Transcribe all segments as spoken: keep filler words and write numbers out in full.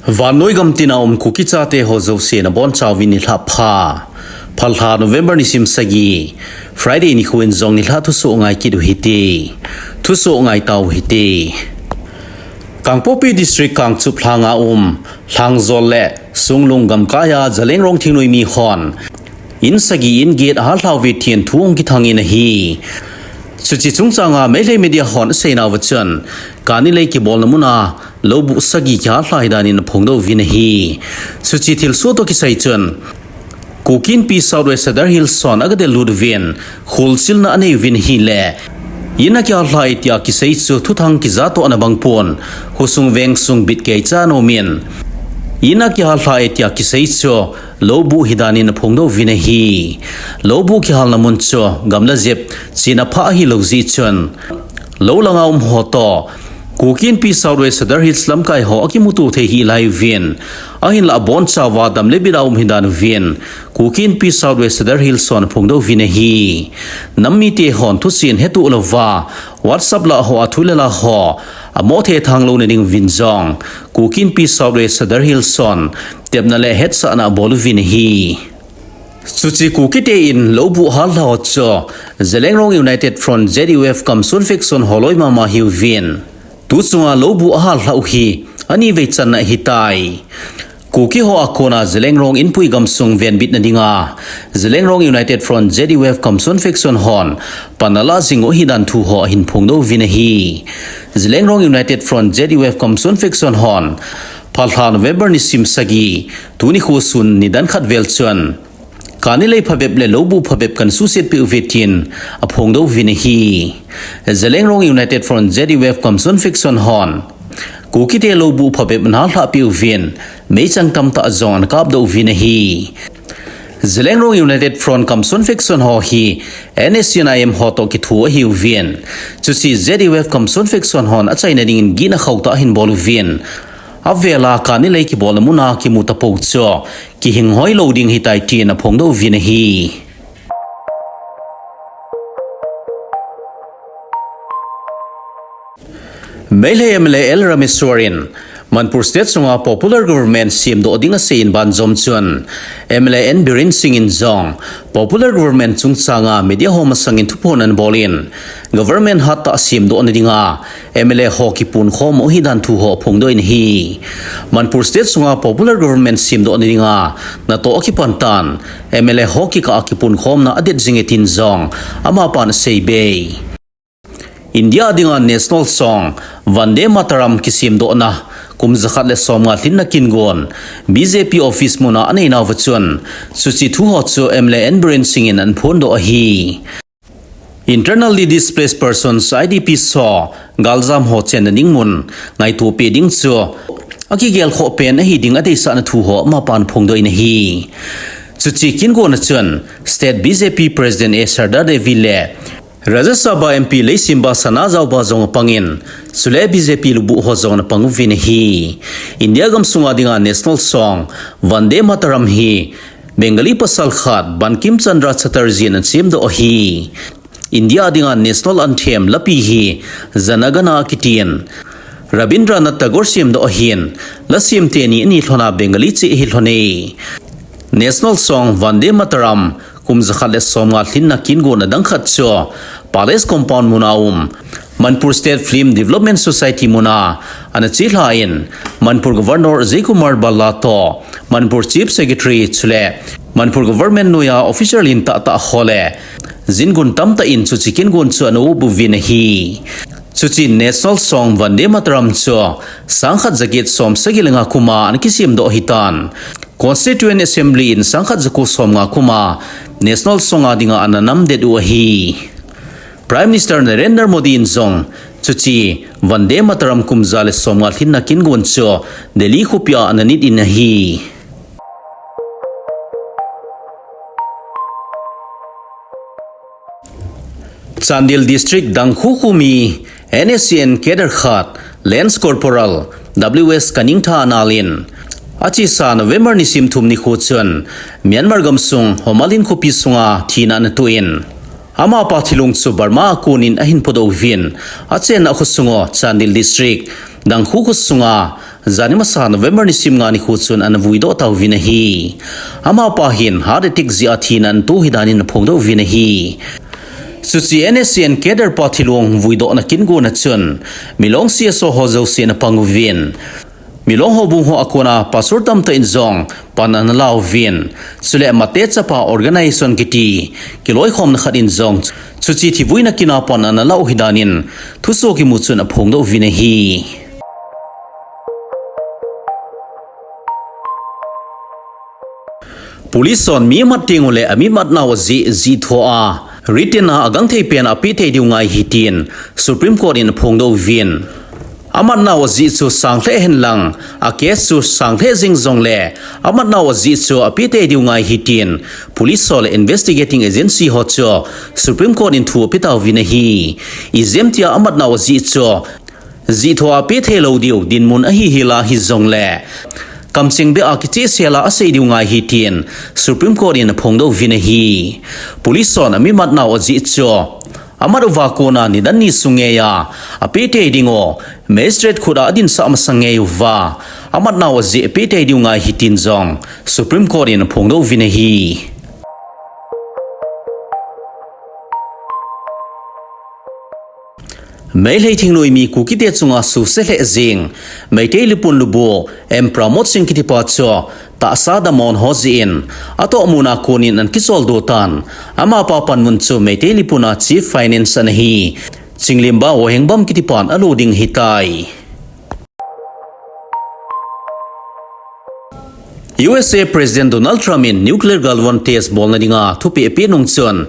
Vannoi gamtina um Kuki chate ho jouse nabonchauvin nilhah pha. Phalbi lha November nisim sagi, Friday nikho in jong nilhah thusoh ngai kit u hite. Thusoh ngai tau hite. Kangpokpi District Kangchup lhanga um Lhangjol le Sunglung gamkaiya Zeliangrong thingnoi mihon in sagi in get ahallhauve tin thu ahung kithangin ahi. Chuche chungchanga Meitei media hon aseinauva chun, kani lei kibolna muna loubuh sagi kihalha ahidan in aphongdoh uvin ahi. Chuche thilsoh toh kisai chun, Kuki Inpi South West Sadar Hills hon agadellut uvin, kholchilna anei uvin ahile, in akihalha e tia kisei chu thuthang kijatohna bangpon, khosung vengsung bit keicha ana umin, in akihalha e tia kisei chu loubuh ahidan in aphongdoh uvin ahi. Loubuh kihalna mun chu gamla jep chena pha ahilou jeh chun, lou langa um ho toh Kuki Inpi South West Sadar Hills lamkai ho akimuto thei hih laiyuvin, ahinlah abonchauva dam le bit a um ahidan uvin, Kuki Inpi South West Sadar Hills hon aphongdoh uvin ahi. Nam mite hon thuchen hetoh louva, WhatsApp lah hoa thu le la ho amo thethang louna ding uvin jong, Kuki Inpi South West Sadar Hills hon tepna le hetsahna abol uvin ahi. Chuche Kukite in loubuh hallhau chu Zeliangrong United Front Z U F Kamson faction ho loi mama ahiuvin, tu chunga loubuh ahallhau hi anivei channa ahitai. Kuki ho akona Zeliangrong Inpui gamsung venbitna dinga Zeliangrong United Front Z U F Kamson faction hon pan alah jing u ahidan thu ho ahin phongdoh uvin ahi. Zeliangrong United Front Z U F Kamson faction hon phalbi lha November nisim sagi, tuni nikho sun nidan khat vel chun, kani lei phabep le loubuh phabep kana suhset peh uve tin aphongdoh uvin ahi. Zeliangrong United Front Z U F Kamson faction hon Kukite loubuh phabep ana lhahpeh uvin, meichang tamtah jong ana kapdoh uvin ahi. Zeliangrong United Front Kamson faction ho hi N S C N I M ho toh kitho ahiuvin, chuche Z U F Kamson faction hon achaina dingin gihna khauhtah ahin bol uvin, avela kani lei kibolna muna kimu tapou chu kihing hoilou ding ahitai tin aphongdoh uvin ahi. Meitei M L A L Rameshwar in Manipur State sunga popular government semdoh ding aseiyin banjom chun, M L A N Biren Singh in jong popular government chungchanga media ho masangin thuphon anabol in, government hattah semdohna dinga M L A ho kipunkhom u ahidan thu ho aphongdoh in ahi. Manipur State sunga popular government semdohna dinga natoh akipan tan, M L A ho kikah a kipunkhomna adet jinge tin jong amapan aseibe. India dinga national song Vande Mataram kisemdohna kum jakhat le somnga lhinna kingon B J P office muna aneinauva chun, chuche thu ho chu M L A N Biren Singh in anaphondoh ahi. Internally Displaced Persons, I D Ps ho galjam ho chenna ding mun ngaito peh ding chu akigelkhoh pen ahi ding adeisahna thu ho amapan aphongdoh in ahi. Chuche kingonna chun State B J P President A Sharda Devi le Rajya Sabha M P Leishemba Sanajaoba jong apangin, chule B J P lubuh ho jong anapang uvin ahi. India gamsunga dinga national song Vande Mataram hi Bengali pasal khat Bankim Chandra Chatterjee in anasemdoh ahi. India dinga national anthem lapi hi Jana Gana Mana kitin Rabindranath Tagore semdoh ahin, lasem teni anilhona Bengali cheh ahi lhone. National song Vande Mataram kum jakhat le somnga lhinna kingonna dang khat chu Palace Compound muna um Manipur State Film Development Society muna anachelhan, Manipur Governor Ajay Kumar Bhalla toh Manipur Chief Secretary chule Manipur Government noiya official lentah tah ho le jingun tamtah in chuche kingon chu ana-up uvin ahi. Chuche national song Vande Mataram chu sangkhat jaget somsagi le nga kuma anakisemdoh ahitan, Constituent Assembly in sangkhat jako somnga kuma national song a dinga ananamdet u ahi. Prime Minister Narendra Modi in jong chuche Vande Mataram kum ja le somnga lhinna kingon chu Delhi khopia ananit in ahi. Chandel District Dangkhu khomi N S C N cadre khat Lance Corporal W S Kaningtha anal in, achesa November nisim thum nikho chun Myanmar gamsung Homalin khopi sunga thina anatoh in, amapa thilong chu Burma a konin ahin podoh uvin, achenna khosung u Chandel District Dangkhu khosunga jani masa November nisim nga nikho chun ana vuidoh tauvin ahi. Amapa hin heart attack jeh a thina atoh hidan in aphongdoh uvin ahi. Chuche N S C N cadre pa thilong vuidohna kin gonna chun, Milong C S O ho jousen apang uvin, Milong houbung ho a kona pastor tamtah in jong pan ana la uvin, chule Mate Chapa Organization kiti kiloikhomna khat in jong chuche thivuina kin a pan ana la u hidan in thusoh kimu chun aphongdoh uvin ahi. Police hon mi amat teng uleh ami matnau ajeh, jih thoa, written a agangthei pen a apeh tei diu ngai ahi tin Supreme Court in aphongdoh uvin. Amatnau ajeh chu sang lheh hen lang, a case chu sang lheh jing jongleh, amatnau ajeh chu apeh tei diu ngai ahi tin Police ho le investigating agency ho chu Supreme Court in thu ape tauvin ahi. Ijeh ham itileh amatnau ajeh chu jih thoa apeh thei lou diu dinmun ahi hel a hijongleh, kamcheng beh a kichehsel a asei diu ngai ahi tin Supreme Court in aphongdoh uvin ahi. Police hon ami matnau ajeh chu amat uva kona nidan ni sung ngeia apeh tei ding u Magistrate khut a adinsah masang ngei uva, amatnau ajeh apeh tei diu ngai ahi tin jong Supreme Court in aphongdoh uvin ahi. Meitei thingnoimi Kukite chunga suse lheh jing Meitei Lipun Lubu M Pramod Singh kitipa chu tahsa damon ho jeh in atohmun a konin ana kicholdo tan. Amapa panmun chu Meitei Lipun a Chief Finance ana hi Chinglimba Woihengbam kitipan alo ding ahitai. U S A President Donald Trump in nuclear galvon test bolna dinga thupeh apeh nung chun,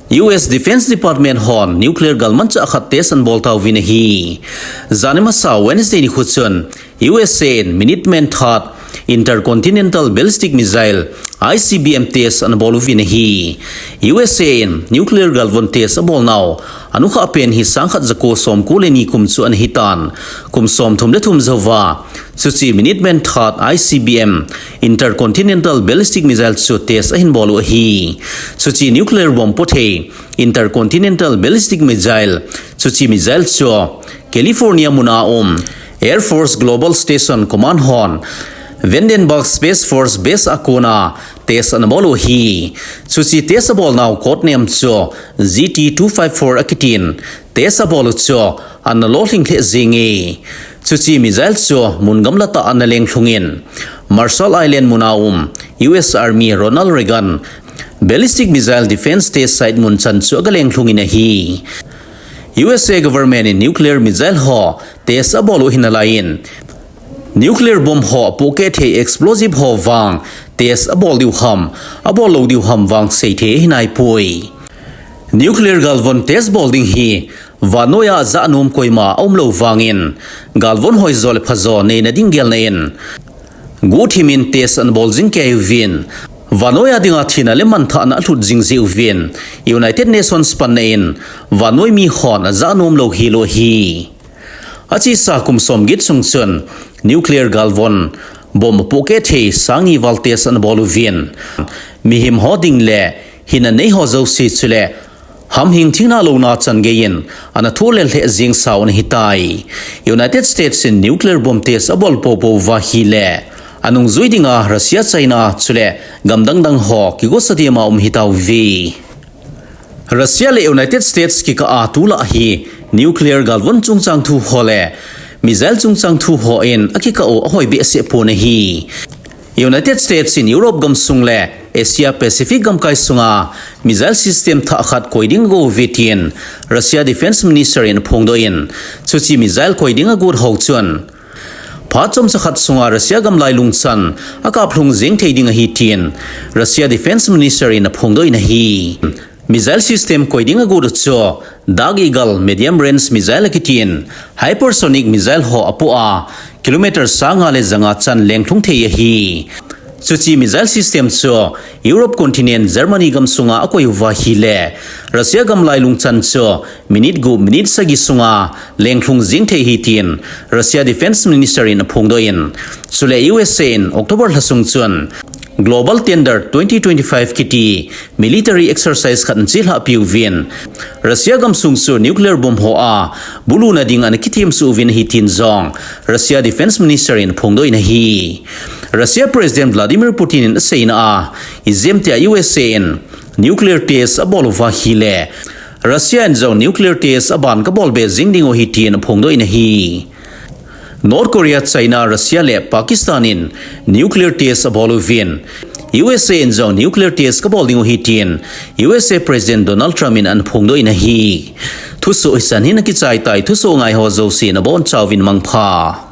U S Defense Department hon nuclear galmanchah khat test ana bol tauvin ahi. Jani masa Wednesday nikho chun U S A in Minuteman third Intercontinental Ballistic Missile, I C B M test ana bol uvin ahi. U S A in nuclear galvon test abolnau anukhah pen hi sangkhat jako somko le ni kum chu ana hitan. Kum somthum le thum jouva chuche Minuteman third I C B M, Intercontinental Ballistic Missile chu test ahin bol u ahi. Chuche nuclear bomb pothei Intercontinental Ballistic Missile, chuche missile chu California muna um Air Force Global Station Command hon Vandenberg Space Force Base a kona test ana bol u ahi. Chuche test abolnau code name chu G T two five four akitin, test abol u chu ana lolhing lheh jenge. Chuche missile chu mun gamla tah a ana lenglhung in, Marshall Island muna um U S Army Ronald Reagan Ballistic Missile Defense Test Site mun chan chu aga lenglhung in ahi. U S A government in nuclear missile ho test abol u ahi nalaiyin, nuclear bomb ho apohkeh thei explosive ho vang test abol diu ham, abol lou diu ham vang seithei ahi naipoi. Nuclear galvon test bol ding hi vannoiya ajah nom koima aumlou vangin, galvon hoijo le phajo neina ding gelna in, guhthimin test ana bol jing kei uvin, vannoiya dinga thina le manthahna alhut jing jeh uvin, United Nations panna in vannoi mihon ajah nom lou hel u ahi. Achesa kum somget sung chun nuclear galvon bomb apohkeh thei sangni val test ana bol uvin, mihem ho ding le hinna nei ho jouse chule hamhing thingna louna chan geiyin ana thohlel lheh jeng sau ana hitai. United States in nuclear bomb test abol poupou uva ahile, anungjui dinga Russia, China chule gam dangdang ho kigosa dema um ahitauve. Russia le United States kikah a tulai hi nuclear galvon chungchang thu ho le missile chungchang thu hon akikah u ahoi behseh pon ahi. United States in Europe gamsung le Asia Pacific gamkai sunga missile system thah khat koi ding ago uve tin Russia Defense Minister in aphongdoh in, chuche missile koi ding agot hou chun phat chomcha khat sunga Russia gamlai lungchan akaplhung jeng thei ding ahi tin Russia Defense Minister in aphongdoh in ahi. Missile system koi ding agot u chu Dark Eagle medium range missile akitin, hypersonic missile ho apoh a, kilometer sanga le janga chan lenglhung thei ahi. Chuche missile system chu Europe continent Germany gamsunga akoi uva ahile, Russia gamlai lungchan chu minute gup, minute sagi sunga lenglhung jeng thei ahi tin Russia Defense Minister in aphongdoh in, chule U S A in October lha sung chun Global Thunder twenty twenty-five kiti military exercise khat ana chelhah piuvin, Russia gamsung chu nuclear bomb hoa buluna ding ana kithem suh uvin ahi tin jong Russia Defense Minister in aphongdoh in ahi. Russia President Vladimir Putin in aseina a, ijemtia U S A in nuclear test abol uva ahile, Russia in jong nuclear test aban kabol be jing diu ahi tin aphongdoh in ahi. North Korea, China, Russia le Pakistan in nuclear test abol uvin, U S A in jong nuclear test kabol diu ahi tin U S A President Donald Trump in aphongdoh in ahi. Thusoh hisan hin akichai tai, thusoh ngai ho jouse nabonchauvin mangpha.